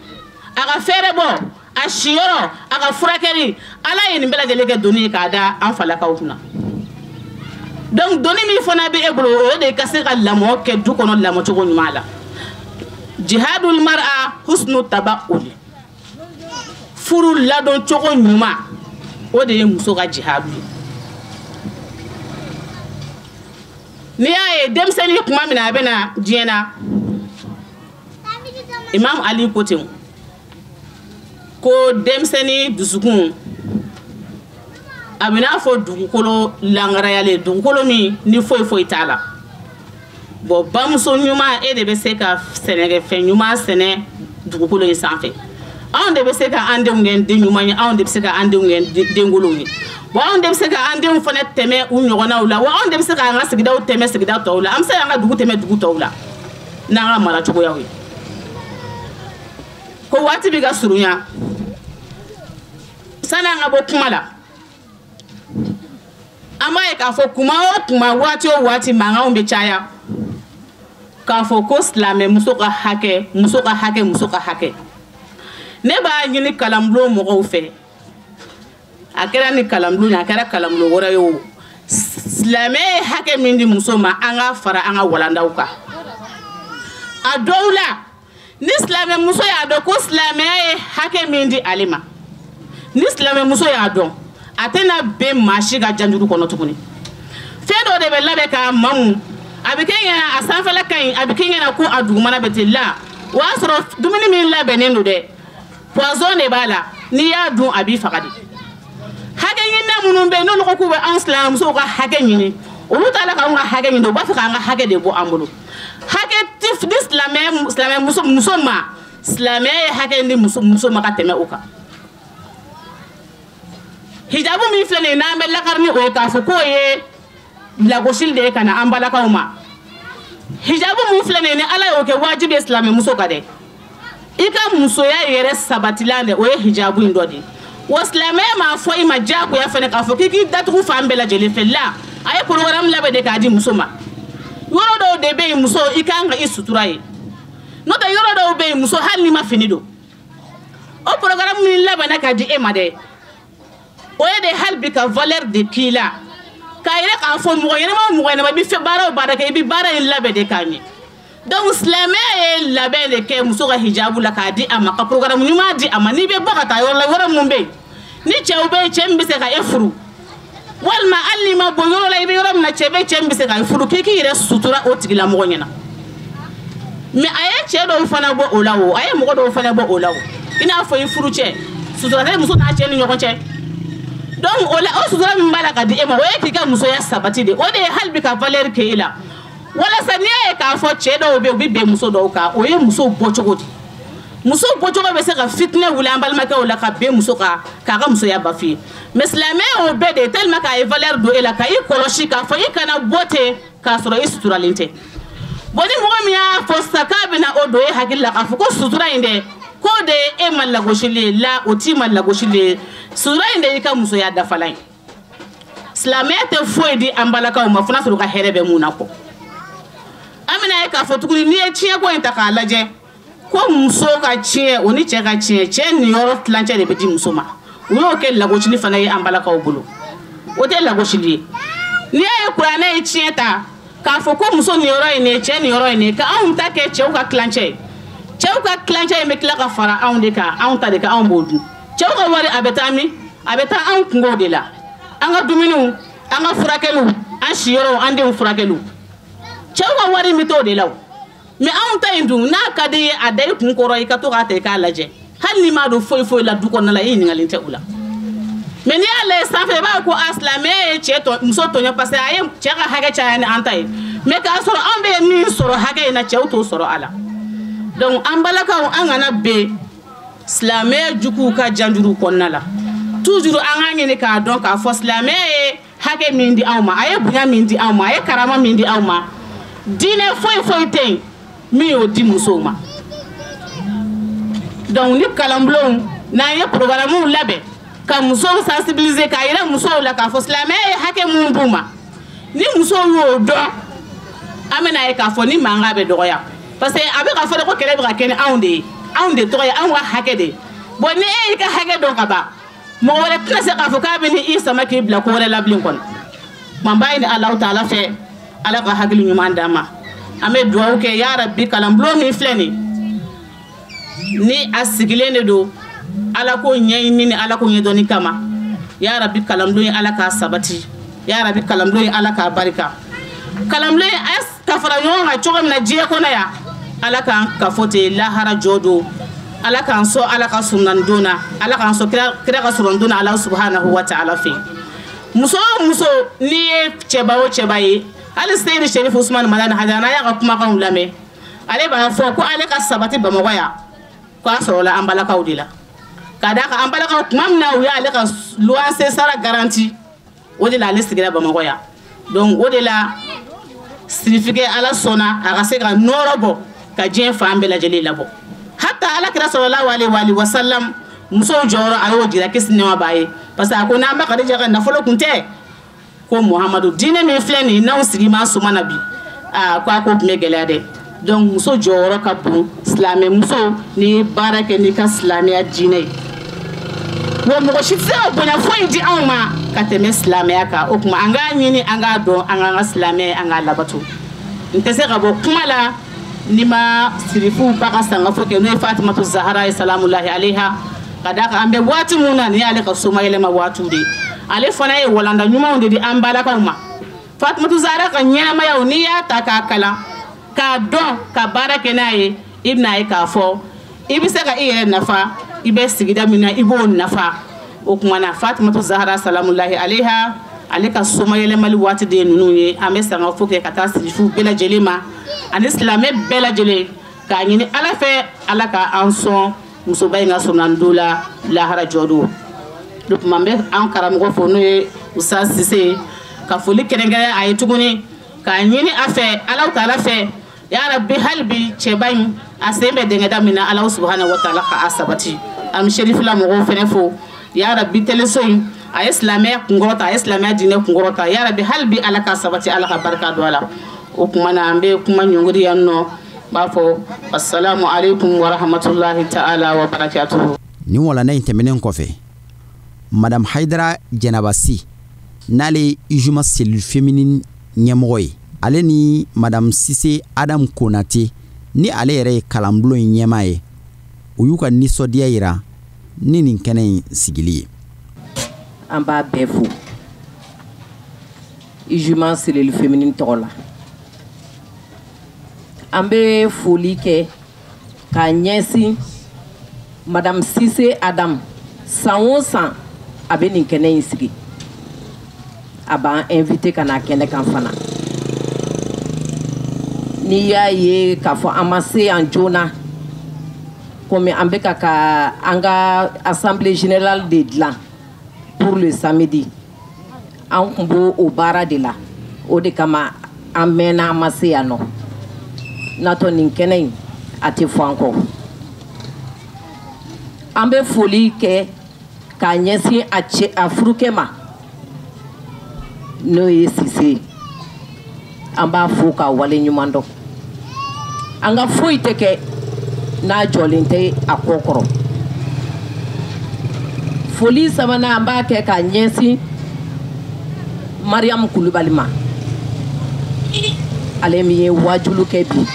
a ka fɛɛrɛ bɔ, a siyɔrɔ, a ka furakɛli, Ala ye nin bɛɛ lajɛlen kɛ doni ye k'a da an falakaw kunna. Donc doni min fana bɛ e bolo o de ka se ka lamɔ kɛ du kɔnɔ lamɔcogo ɲuman la. Jihadul mar'a husnu taba'ul, furu ladon cogo ɲuman o de ye muso ka jihadu ye. N'i y'a ye denmisɛnnin kuma min na a bɛ na diɲɛ na, Imam Ali ko ten ko denmisɛnnin dusukun a bɛ n'a fɔ dugukolo langarayalen, dugukolo min ni foyi foyi t'a la. Bon bamuso ɲuman e de bɛ se ka sɛnɛkɛfɛn ɲuman sɛnɛ dugukolo in sanfɛ. Anw de bɛ se ka an denw kɛ den ɲuman ye, anw de bɛ se ka an denw kɛ denkolonw ye. Wa anw de bɛ se ka an denw fana tɛmɛ u ɲɔgɔnnaw la, wa anw de bɛ se k'an ka sigidaw tɛmɛ sigida tɔw la, an bɛ se k'an ka dugu tɛmɛ dugu tɔw la n'an ka mara cogoyaw ye. Ko waati bɛ ka surunya, sanni an ka bɔ kuma la, an b'a ye k'a fɔ kuma o kuma, waati o waati mankanw bɛ caya k'a fɔ ko silamɛ muso ka hakɛ, muso ka hakɛ, muso ka hakɛ. Ne b'a ɲini kalanbulon mɔgɔw fɛ, a kɛra ni kalanbulon ye, a kɛra kalanbulon wɛrɛ ye o, silamɛ ye hakɛ min di muso ma, an k'a fara an ka walandaw kan. A dɔw la, ni silamɛ muso y'a dɔn ko silamɛya ye hakɛ min di ale ma, ni silamɛ muso y'a dɔn, a tɛna bɛn maa si ka janjuru kɔnɔ tuguni. Fɛn dɔ de bɛ labɛn k'a mamu, a bɛ kɛ ɲɛna a sanfɛla ka ɲi, a bɛ kɛ ɲɛna ko a dugumana bɛ ten la, o y'a sɔrɔ dumuni min labɛnnen don dɛ, poison de b'a la, n'i y'a dun a b'i faga de. Hakɛ ɲinina minnu bɛ yen n'olu ko k'u bɛ anw silamɛmusow ka hakɛ ɲini, olu t'a la k'anw ka hakɛ ɲini, u b'a fɛ k'an ka hakɛ de bɔ an bolo. Hakɛ ti di silamɛ muso ma, silamɛya ye hakɛ di muso ma ka tɛmɛ o kan. Hijabu min filɛ nin ye n'an bɛ lakari ni o ye k'a fɔ k'o ye lagosili de ye ka na an balakaw ma. Hijabu min filɛ nin ye ni Ala y'o kɛ wajibi ye silamɛmuso kan dɛ, i ka musoya yɛrɛ sabatilan dɛ, o ye hijabu in dɔ de ye. Wa silamɛya m'a fɔ i ma diyagoya fɛnɛ k'a fɔ k'i k'i datugu fan bɛɛ lajɛlen fɛ la, a ye programme labɛn de k'a di muso ma. Yɔrɔ dɔw de bɛ yen muso i kan ka i sutura ye, n'o tɛ yɔrɔ dɔw bɛ yen muso hali n'i ma fini don, o programme min labɛnna k'a di e ma dɛ, o ye de hali bi ka valeur de k'i la, k'a yɛrɛ k'a fɔ mɔgɔ ɲɛnama o mɔgɔ ɲɛnama i bɛ fɛn baara o baara kɛ, i bɛ baara in labɛn de k'a ɲɛ. Donc silamɛya ye labɛn de kɛ muso ka hijabu la k'a di a ma, ka programme ɲuman di a ma. N'i bɛ bɔ ka taa yɔrɔ la, yɔrɔ mun bɛ yen ni cɛw bɛ yen, cɛ min bɛ se ka e furu, walima hali n'i ma bɔ yɔrɔ la, i bɛ yɔrɔ min na cɛ bɛ cɛ min bɛ se ka e furu, k'i k'i yɛrɛ sutura o tigilamɔgɔ ɲɛna. Mais a ye cɛ dɔw fana bɔ o la o, a ye mɔgɔ dɔw fana bɔ o la o, i n'a fɔ i furu cɛ, sutura tɛ muso n'a cɛ ni ɲɔgɔn cɛ. Donc o la, o sutura min b'a la ka di e ma, o ye k'i ka musoya sabati de, o de ye hali bi ka valeur kɛ e la. Walasa n'i y'a ye k'a fɔ cɛ dɔw bɛ yen u bɛ bɛn muso dɔw kan, o ye musow bɔcogo de. Muso bɔcogo bɛ se ka fitinɛ wuli an balimakɛw la ka bɛn muso kan k'a ka musoya bafi. Mais silamɛya y'o bɛɛ de ye, tellement k'a ye valeur don e la, ka i kɔlɔsi k'a fɔ i kana bɔ ten k'a sɔrɔ i suturalen tɛ. Bon ni mɔgɔ min y'a fɔ sisan k'a bɛna o don e hakili la k'a fɔ ko sutura in dɛ, k'o de ye e ma lagosili ye, la o t'i ma lagosili ye, sutura in de y'i ka musoya dafalan ye. Silamɛya tɛ foyi di an balakaw ma fo n'a sɔrɔ u ka hɛrɛ bɛ mun na kɔ. An bɛna ye k'a fɔ tuguni n'i ye tiɲɛko in ta k'a lajɛ, ko muso ka tiɲɛ o ni cɛ ka tiɲɛ, cɛ niyɔrɔ tilancɛ de bɛ di muso ma. U y'o kɛ lagosili fana ye an balakaw bolo, o tɛ lagosili ye. N'i y'a ye kuranɛ ye tiɲɛ ta k'a fɔ ko muso niyɔrɔ ye nin ye, cɛ niyɔrɔ ye nin ye, ka anw ta kɛ cɛw ka tilancɛ ye, Cɛw ka tilancɛ in bɛ tila ka fara anw de kan, anw ta de kan, anw b'o dun. Cɛw ka wari a bɛ taa min? A bɛ taa anw kungow de la, an ka dumuniw, an ka furakɛliw, an siyɔrɔw, an denw furakɛliw. Cɛw ka wari bɛ t'o de la o. Mais anw ta in dun, n'a ka di ye a da i kun kɔrɔ, i ka to k'a ta i k'a lajɛ. Hali n'i m'a dɔn foyi foyi la du kɔnɔna la, i ɲininkalen tɛ o la. Mais n'i y'a lajɛ sanfɛ, i b'a fɔ ko a silamɛya ye cɛ muso tɔɲɔ parce que a ye cɛ ka hakɛ caya ni an ta ye. Mais k'a sɔrɔ anw bɛ min sɔrɔ hakɛ in na, cɛw t'o sɔrɔ a la. Donc an balakaw, an kana ben silamɛya juguw ka janjuruw kɔnɔna la. Toujours an k'a ɲini k'a dɔn k'a fɔ silamɛya ye hakɛ min di anw ma, a ye bonya min di anw ma, a ye karama min di anw ma, diinɛ foyi foyi tɛ yen min y'o di musow ma. Donc ni kalanbulonw n'an ye programmew labɛn ka musow sensibiliser, k'a yira musow la k'a fɔ silamɛya ye hakɛ mun d'u ma, ni musow y'o dɔn, an bɛna ye k'a fɔ ni mankan bɛ dɔgɔya. Parce que a bɛ ka fɔ de ko kɛlɛ bɛ ka kɛ ni anw de ye, anw de tɔgɔ ye, anw ka hakɛ de ye. Bon ni e y'i ka hakɛ dɔn ka ban, mɔgɔ wɛrɛ tɛna se k'a fɔ k'a bɛ ni i sama k'i bila ko wɛrɛ la bilen kɔni. N b'a ɲini Alahu taala fɛ, Ala ka hakili ɲuman d'an ma. An bɛ dugawu kɛ ya Rabi, kalanbulon min filɛ nin ni a sigilen de don Ala ko ɲɛɲini ni Ala ko ɲɛdɔnni kama, ya Rabi kalanbulon in Ala k'a sabati, ya Rabi kalanbulon in Ala k'a barika. Kalanbulon in a ka fara ɲɔgɔn kan cogo min na diɲɛ kɔnɔ yan, Ala k'an kafo ten lahara jɔ don, Ala k'an sɔn Ala ka surunani na, Ala k'an sɔn kira ka surunani na Ala subhanahu wa ta'ala fɛ. Muso o muso n'i ye cɛba o cɛba ye, hali Seyidi Sherif Usumani Madani Hayidara, n'a y'a ka kumakanw lamɛn, ale b'a fɔ ko ale ka sabati Bamakɔ yan, k'a sɔrɔla an balakaw de la. Ka d'a kan an balakaw tuma min na u y'ale ka luwanse sara garanti, o de la ale sigira Bamakɔ yan. Donc o de la sirifikɛ Ala sɔnna a ka se ka nɔrɔ bɔ ka diɲɛ fan bɛɛ lajɛlen labɔ. Hatta Ala kira sallallahu alaihi wa sallam, musow jɔyɔrɔ a y'o jira kisi nɛɛma b'a ye. Parce que a ko n'an ba Kadija ka nafolo kun tɛ, ko Muhamadu diinɛ min filɛ nin ye n'anw sigi ma suma na bi, aa ko a ko tun bɛ gɛlɛya dɛ. Donc muso jɔyɔrɔ ka bon, silamɛ muso n'i ye baara kɛ n'i ka silamɛya diinɛ ye. Wa mɔgɔ si tɛ se ka bonya foyi di anw ma ka tɛmɛ silamɛya kan. O tuma an k'a ɲini, an k'a dɔn, an k'an ka silamɛya, an k'a labato. N tɛ se ka bɔ kuma la ni ma sirifuw ba ka sangafo kɛ, n'o ye Fatimatu Zahara ye salamulahi aleha. Ka d'a kan an bɛ waati mun na nin y'ale ka somayɛlɛma waatiw de ye. Ale fana ye walanda ɲumanw de di an balakaw ma. Fatimatu Zahara ka ɲɛnamayaw, n'i y'a ta k'a kalan, k'a dɔn, ka baara kɛ n'a ye, i bɛna ye k'a fɔ i bɛ se ka i yɛrɛ nafa, i bɛ sigida min na i b'o nafa. O tuma na Fatimatu Zahara salamulahi aleha, ale ka somayɛlɛmali waati de ye ninnu ye. An bɛ sangafo kɛ ka taa sirifuw bɛɛ lajɛlen ma ani silamɛ bɛɛ lajɛlen, k'a ɲini Ala fɛ Ala ka an sɔn musoba in ka surunani la lahara jɔ don. O tuma n bɛ an karamɔgɔ fo n'o ye Usa Sise, ka foli kɛrɛnkɛrɛn a ye tuguni, k'a ɲini a fɛ Alahu taala fɛ ya Rabi, hali bi cɛba in a sen bɛ dɛngɛda min na, Alahu subahana wa taala ka a sabati. An bɛ Serifila mɔgɔw fɛnɛ fo ya Rabi, teleso in a ye silamɛya kunkɔrɔta, a ye silamɛya diinɛ kunkɔrɔta, ya Rabi hali bi Ala ka sabati, Ala ka barika don a la. O tuma na an bɛ kuma ɲɔngiri yan nɔ, n b'a fɔ asalamu aleykum wa rahmatulahi ta'ala wa barakatuhu. Nin walanda in tɛmɛnen kɔfɛ, Madame Hayidara Jɛnɛba Si, n'ale ye UJUMA cellule féminine ɲɛmɔgɔ ye, ale ni Madame Sise Adam Konate, ni ale yɛrɛ ye kalanbulon in ɲɛmaa ye, u y'u ka nisɔndiya yira ni nin kɛnɛ in sigili ye. An b'a bɛɛ fo UJUMA cellule féminine tɔgɔ la. An bɛ foli kɛ k'a ɲɛsin Madame Sise Adam, san o san a bɛ nin kɛnɛ in sigi, a b'an invité ka na kɛnɛ kan fana. N'i y'a ye k'a fɔ an ma se yan joona, komi an bɛ ka an ka assemblée générale de dilan pour le samedi, an kun b'o o baara de la, o de kama an mɛnna an ma se yan nɔ. N'a tɔ nin kɛnɛ in a tɛ fɔ an kɔ. An bɛ foli kɛ k'a ɲɛsin a cɛ a furukɛ ma, n'o ye Sise ye, an b'a fo k'a wale ɲuman dɔn. An ka foyi tɛ kɛ n'a jɔlen tɛ a kɔ kɔrɔ. Foli sabanan an b'a kɛ k'a ɲɛsin Mariam Kulubali ma, ale min ye wajulu kɛ bi.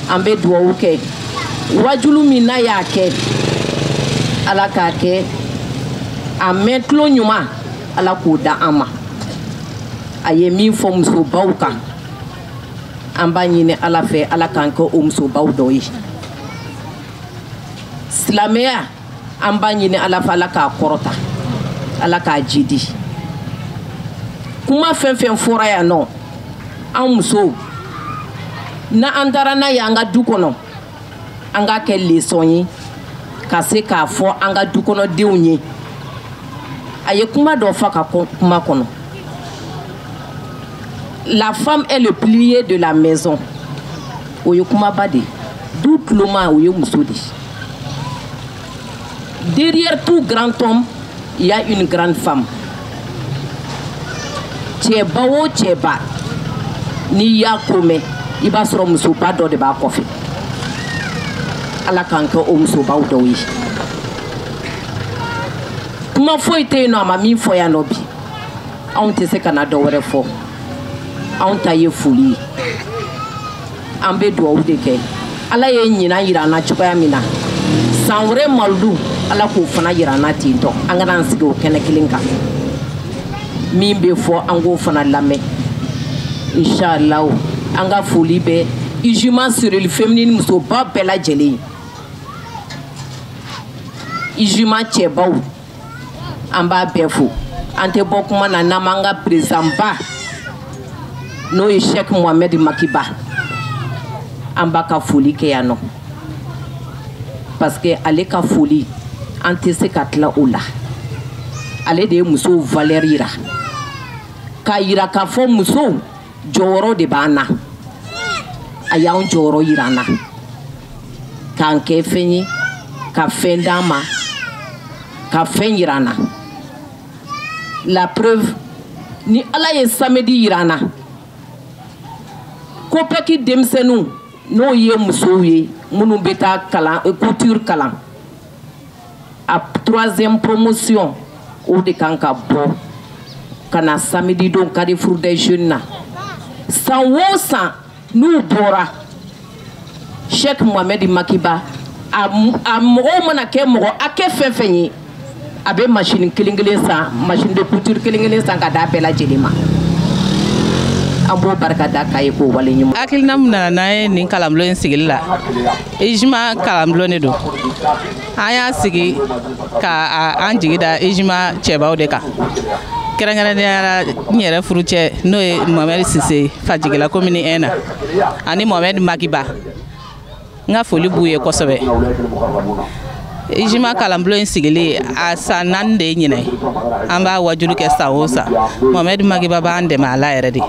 An bɛ duwawu kɛ Wajulu min n'a y'a kɛ, Ala k'a kɛ a mɛn tulo ɲuman, Ala k'o da an ma. A ye min fɔ musobaw kan, an b'a ɲini Ala fɛ, Ala k'an kɛ o musobaw dɔ ye. Silamɛya, an b'a ɲini Ala fɛ, Ala k'a kɔrɔta, Ala k'a jidi. Kuma fɛn fɛn fɔra yan nɔ, an musow, n'an taara n'a ye an ka du kɔnɔ, an k'a kɛ leçon ye ka se k'a fɔ an ka du kɔnɔdenw ye. A ye kuma dɔ fɔ a ka kuma kɔnɔ: la femme est le pilier de la maison. O ye kumaba de ye. Du tuloma, o ye muso de ye. Derrière tout grand homme, il y a une grande femme. Cɛba o cɛba, n'i y'a ko mɛn, i b'a sɔrɔ musoba dɔ de b'a kɔfɛ. Ala k'an kɛ o musobaw dɔw ye. Kuma foyi tɛ yen nɔ a ma min fɔ yan nɔ bi. Anw tɛ se ka na dɔ wɛrɛ fɔ. Anw ta ye foli ye. An bɛ dugawu de kɛ. Ala ye ɲinan yira an na cogoya min na, san wɛrɛ malidu, Ala k'o fana yira an na ten tɔ. An kana an sigi o kɛnɛ kelen kan. Min bɛ fɔ, an k'o fana lamɛn, inshallah. An ka foli bɛ UJMA cellule féminine musoba bɛɛ lajɛlen ye. UJMA cɛbaw, an b'a bɛɛ fo. An tɛ bɔ kuma na n'an m'an ka président ba, n'o ye Cheikh Mohamed Makiba, an b'a ka foli kɛ yan nɔ, parce que ale ka foli, an tɛ se ka tila o la. Ale de ye musow valeur yira, k'a yira k'a fɔ musow jɔyɔrɔ de b'an na. A y'anw jɔyɔrɔ yira an na, k'an kɛ fɛn ye, ka fɛn d'an ma, ka fɛn yira an na. La preuve, ni Ala ye samedi yira an na, COPEC denmisɛnninw, n'o ye musow ye minnu bɛ taa kalan, couture kalan, a troisième promotion, o de kan ka bɔ ka na samedi don Carrefour des Jeunes na. San o san n'u bɔra, Cheikh Mohamed Makiba, a mɔgɔw mana kɛ mɔgɔ hakɛ fɛn fɛn ye, a bɛ machine kelen kelen san, machine de couture kelen kelen san ka d'a bɛɛ lajɛlen ma. An b'o barika da k'a ye, k'o wale ɲuman. Hakilina min nana n'an ye nin kalanbulon in sigili la, UJMA kalanbulon de don. An y'a sigi ka an jigi da UJMA cɛbaw de kan, kɛrɛnkɛrɛnnenya la n yɛrɛ furucɛ, n'o ye Mohamed Sise, Fajigila commune 1 na, ani Mohamed Makiba. N ka foli b'u ye kosɛbɛ. UJMA kalanbulon in sigili, a san 4 de ye ɲinɛ. An b'a wajulu kɛ san o san. Mohamed Makiba b'an dɛmɛ a la yɛrɛ de.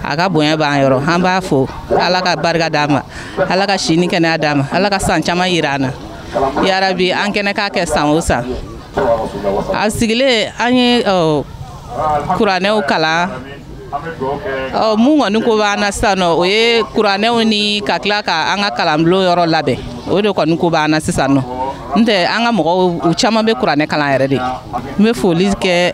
A ka bonya b'an yɔrɔ. An b'a fo, Ala ka barika d'a ma, Ala ka si ni kɛnɛya d'a ma, Ala ka san caman yira an na, yarabi. An kɛnɛ k'a kɛ san o san. A sigilen, an ye kuranɛw kalan. Ɔ mun kɔni ko b'an na sisan nɔ, o ye kuranɛw ni ka tila ka an ka kalanbulon yɔrɔ labɛn. O de kɔni ko b'an na sisan nɔ. N tɛ an ka mɔgɔw, u caman bɛ kuranɛ kalan yɛrɛ de. N bɛ foli kɛ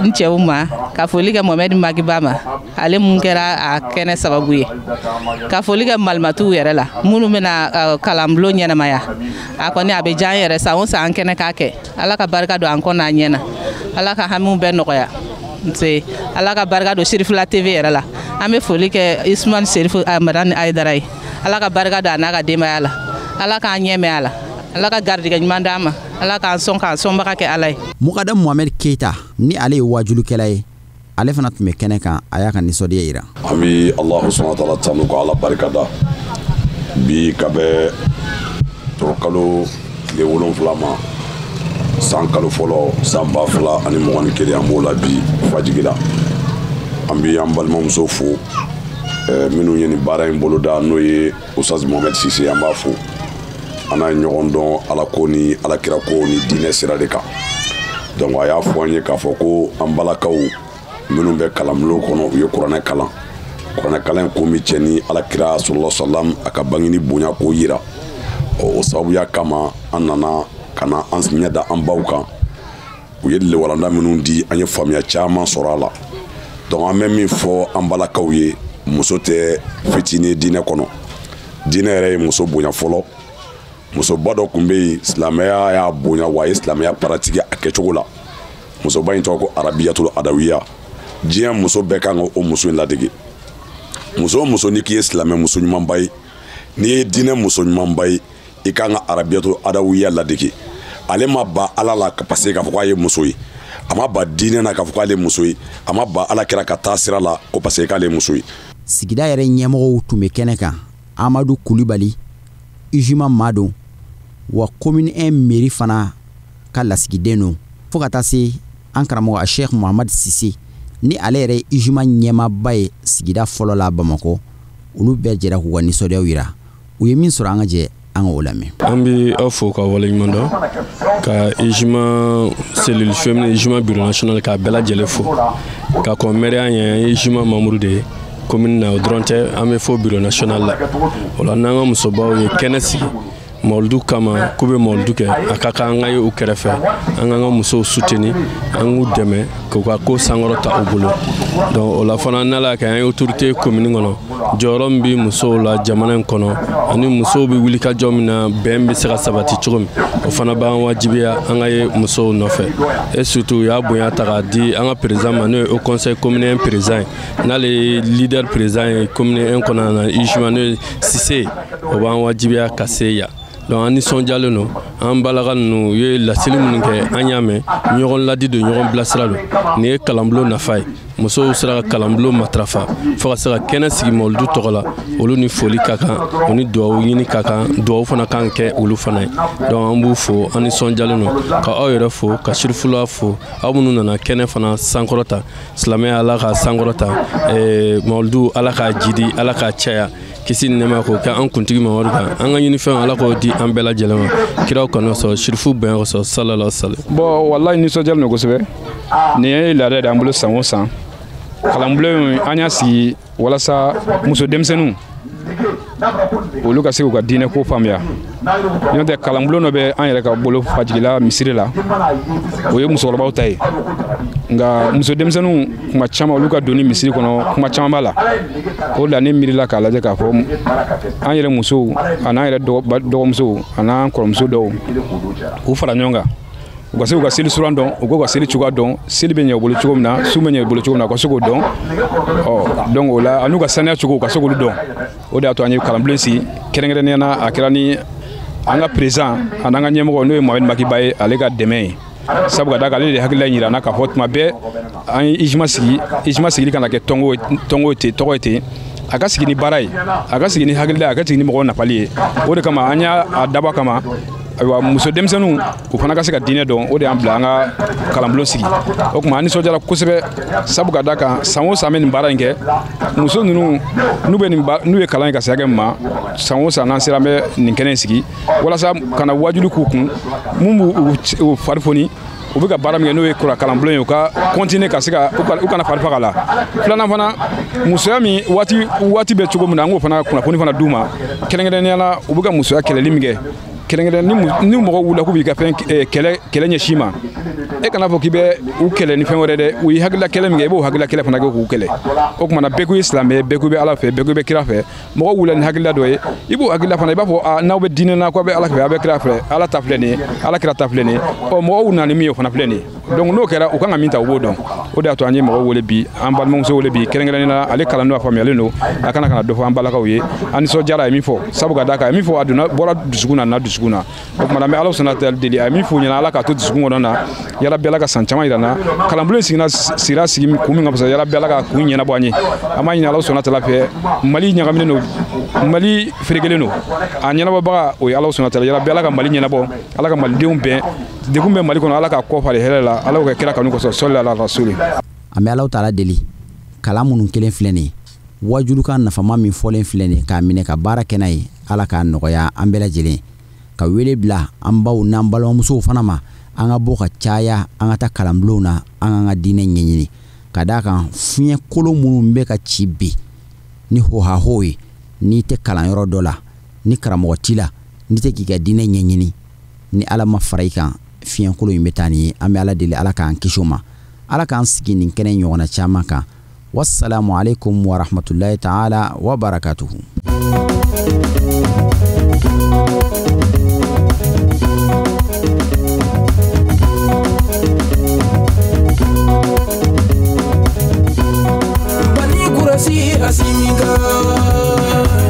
n cɛw ma, ka foli kɛ Mohamed Makiba ma, ale mun kɛra a kɛnɛ sababu ye, ka foli kɛ malimatuw yɛrɛ la minnu bɛna kalanbulon ɲɛnamaya. A kɔni a bɛ diya an yɛrɛ, san o san an kɛnɛ k'a kɛ. Ala ka barika don an kɔ n'a ɲɛ na, Ala ka hamiw bɛɛ nɔgɔya. Nse, Ala ka barika don Serifula TV yɛrɛ la. An bɛ foli kɛ Isumani Serifu Madani Ayidara ye. Ala ka barika don a n'a ka denbaya la, Ala k'an ɲɛ mɛn a la, Ala ka garijɛgɛ ɲuman d'an ma, Ala k'an sɔn, k'an sɔnbaga kɛ Ala ye. Mukadam Mohamed Keita, ni ale ye wajulukɛla ye, ale fana tun bɛ kɛnɛ kan. A y'a ka nisɔndiya yira. An bɛ Alahu subahana taala tanu, ka Ala barika da bi ka bɛ kalo tile 7 ma, san kalo fɔlɔ, san 2021, an b'o la bi fajigi la. An bɛ an balimamuso fo minnu ye nin baara in boloda, n'o ye Ustaz Mohamed Sise. An b'a fo. An n'a ye ɲɔgɔn dɔn Ala ko ni Alakira ko ni diinɛ sira de kan. Donc a y'a fɔ an ye k'a fɔ ko an balakaw minnu bɛ kalanbulon kɔnɔ, u ye kuranɛ kalan. Kuranɛ kalan in ko min cɛ ni Alakira sallallahu alaihi wasallam a ka bangeni bonya k'o yira, o sababuya kama an nana ka na an ɲɛ da an baw kan. U ye lewalanda minnu di an ye, faamuya caman sɔrɔ a la. Donc an bɛ min fɔ an balakaw ye, muso tɛ fitinin diinɛ kɔnɔ. Diinɛ yɛrɛ ye muso bonya fɔlɔ. Musoba dɔ tun bɛ yen, silamɛya y'a bonya, wa a ye silamɛya paratigi a kɛcogo la. Musoba in tɔgɔ ko Arabiyatul Adawiya. Diɲɛ muso bɛɛ kan ka o muso in ladege. Muso o muso, n'i k'i ye silamɛ muso ɲumanba ye, n'i ye diinɛ muso ɲumanba ye, i kan ka Arabiyatul Adawiya ladege. Ale ma ban Ala la parce que k'a fɔ k'a ye muso ye, a ma ban diinɛ na k'a fɔ k'ale ye muso ye, a ma ban Ala kira ka taa sira la ko parce que k'ale ye muso ye. Sigida yɛrɛ ɲɛmɔgɔw tun bɛ kɛnɛ kan. Amadu Kulibali, UJMA maa don, wa commune 1 mairie fana ka lasigiden don, fo ka taa se an karamɔgɔ Sheikh Muhammad Sise, ni ale yɛrɛ ye UJMA ɲɛmaaba ye sigida fɔlɔ la Bamakɔ. Olu bɛɛ jɛra k'u ka nisɔndiyaw yira. U ye min sɔrɔ, an ka jɛ an ka o lamɛn. An bɛ aw fo ka waleɲuman dɔn, ka UJMA cellule féminine, UJMA bureau national, k'a bɛɛ lajɛlen fo. Ka kɔn mɛriya ɲɛ, an ye UJMA membre de ye commune na. O dɔrɔn tɛ, an bɛ fo bureau national la. O la, n'an ka musobaw ye kɛnɛ sigi mawuludu kama k'u bɛ mawuludu kɛ, a ka kan an ka ye u kɛrɛfɛ, an k'an ka musow soutenir, an k'u dɛmɛ k'u ka ko sankɔrɔta u bolo. Donc o la fana, n'Ala y'a kɛ an ye autorité commune kɔnɔ, jɔyɔrɔ min bɛ musow la jamana in kɔnɔ, ani musow bɛ wuli ka jɔ min na, bɛn bɛ se ka sabati cogo min, o fana b'an wajibiya an ka ye musow nɔfɛ. Et surtout, u y'a bonya ta k'a di an ka président ma, n'o ye haut conseil communal président ye, n'ale ye leader président ye commune 1 kɔnɔna na, UJMA, n'o ye Sise, o b'an wajibiya ka se yan. Donc an nisɔndiyalen don. An balaka ninnu, u ye laseli minnu kɛ, an y'a mɛn. Ɲɔgɔn ladi don, ɲɔgɔn bilasira don. Nin ye kalanbulon nafa ye. Musow sera ka kalanbulon matarafa fo ka se ka kɛnɛ sigi mawuludu tɔgɔ la. Olu ni foli ka kan, u ni duwawu ɲini ka kan, duwawu fana kan kɛ olu fana ye. Donc an b'u fo, an nisɔndiyalen don ka aw yɛrɛ fo, ka Sirifula fo, aw minnu nana kɛnɛ fana sankɔrɔta. Silamɛya, Ala ka sankɔrɔta. Mawuludu, Ala k'a jidi, Ala k'a caya. Kisi ni nɛɛma k'o kɛ an kuntigi Mamadu kan. An ka ɲinifɛnw, Ala k'o di an bɛɛ lajɛlen ma, kiraw kanu sɔrɔ, sirifu bonya kosɔn, sallallahu alaihi wasallam. Bon, wallahi, nisɔndiyalen don kosɛbɛ. Nin ye laada de an bolo san o san. Kalanbulon in, an y'a sigi walasa muso denmisɛnninw olu ka se k'u ka diinɛ ko faamuya. N'o tɛ, kalanbulon dɔ bɛ an yɛrɛ ka bolo fajigila misiri la, o ye musokɔrɔbaw ta ye. Nka muso denmisɛnninw, kuma caman olu ka donni misiri kɔnɔ, kuma caman b'a la. O de la ne miirila k'a lajɛ k'a fɔ an yɛrɛ musow an'an yɛrɛ dɔgɔmusow an'an kɔrɔmuso dɔw k'u fara ɲɔgɔn kan, u ka se k'u ka seli suran dɔn, u k'u ka seli cogoya dɔn, seli bɛ ɲɛ u bolo cogo min na, su bɛ ɲɛ u bolo cogo min na, u ka se k'o dɔn. Ɔ donc o la, an'u ka saniya cogo, u ka se k'olu dɔn. O de y'a to an ye kalanbulon sigi kɛrɛnkɛrɛnnenya la. A kɛra ni an ka président an'an ka ɲɛmɔgɔ, n'o ye Mohamed Makiba ye, ale ka dɛmɛ ye, sabu ka d'a kan ale de hakilila in yira an na k'a fɔ tuma bɛɛ an ye UJMA sigi. UJMA sigili kana kɛ tɔngo tɔngo ten, tɔgɔ ye ten, a ka sigi ni baara ye, a ka sigi ni hakilila ye, a ka sigi ni mɔgɔw nafali ye. O de kama an y'a dabɔ a kama. Ayiwa, muso denmisɛnninw, u fana ka se ka diinɛ dɔn, o de y'an bila an ka kalanbulon sigi. O tuma an nisɔndiyara kosɛbɛ, sabu ka d'a kan san o san an bɛ nin baara in kɛ. Muso ninnu, n'u bɛ nin, n'u ye kalan in ka se hakɛ min ma, san o san n'an sera, an bɛ nin kɛnɛ in sigi walasa ka na wajuli k'u kun, mun b'u fari foni. U bɛ ka baara min kɛ, n'o ye kura kalanbulon ye, u ka continuer ka se ka u kana fari faga la. Filanan fana, musoya min waati waati bɛ cogo min na, an k'o fana kunnafoni fana d'u ma. Kɛrɛnkɛrɛnnenya la, u bɛ ka musoya kɛlɛli min kɛ, kɛrɛnkɛrɛn ni mɔgɔ wulila k'u b'i ka fɛn kɛlɛ kɛlɛ ɲɛsin ma, e kana fɔ k'i bɛ u kɛlɛ ni fɛn wɛrɛ dɛ. U ye hakilila kɛlɛ min kɛ, i b'o hakilila kɛlɛ fana kɛ k'u kɛlɛ. O tuma na, bɛɛ ko i silamɛ, bɛɛ ko i bɛ Ala fɛ, bɛɛ ko i bɛ kira fɛ. Mɔgɔ wulila ni hakilila dɔ ye, i b'o hakilila fana, i b'a fɔ a n'aw bɛ diinɛ na, k'aw bɛ Ala fɛ, aw bɛ kira fɛ, Ala ta filɛ nin ye, Ala kira ta filɛ nin ye. Ɔ mɔgɔw nana ni min ye, o fana filɛ nin ye. Donc n'o kɛra, u kan ka min ta, u b'o dɔn. O de y'a to an ye mɔgɔw wele bi, an balimamuso wele bi kɛrɛnkɛrɛnnenya la. Ale kalan don, a faamuyalen don, a kana ka na dɔ fɔ an balakaw ye. An nisɔndiyara a ye min fɔ, sabu ka d'a kan a ye min fɔ, a donna bɔra dusukun na, na dusukun na. O tuma na, an bɛ Ala sɔnna deli, a ye min f'u ɲɛna, Ala k'a to dusukun kɔnɔ na. Yarabi, Ala ka san caman yira n na. Kalanbulon sigira sira sigi kun min ka fisa, yarabi, Ala ka kun ɲɛnabɔ an ye. An b'a ɲini Ala sɔnna tala fɛ. Mali ɲagaminen don, Mali ferekelen don, a ɲɛnabɔbaga o ye Ala sɔnna tala. Yarabi, Ala ka Mali ɲɛnabɔ, Ala ka malidenw bɛn. Degun bɛ Mali kɔnɔ, Ala ka kɔ falen hɛrɛ la, Ala k'o kɛ kira kanu kosɔn, sɔli ala rasuli. An bɛ Alaw taala deli, kalan minnu kelen filɛ nin ye, wajulukan nafama min fɔlen filɛ nin ye, k'a minɛ ka baara kɛ n'a ye, Ala k'a nɔgɔya an bɛɛ lajɛlen. Ka wele bila an baw n'an balimamusow fana ma, an ka bɔ ka caya, an ka taa kalanbulonw na, an k'an ka diinɛ ɲɛɲini, ka d'a kan fiɲɛ kolon minnu bɛ ka ci bi ni hohaho ye, n'i tɛ kalanyɔrɔ dɔ la, ni karamɔgɔ t'i la, n'i tɛ k'i ka diinɛ ɲɛɲini, ni Ala ma fara i kan, fiɲɛ kolon in bɛ taa nin ye. An bɛ Ala deli, Ala k'an kisi o ma, Ala k'an sigi nin kɛnɛ ɲɔgɔnna caman kan. Wassalamu alaikum warahmatullahi taala wabarakatuhu. Gosi Assimi kan.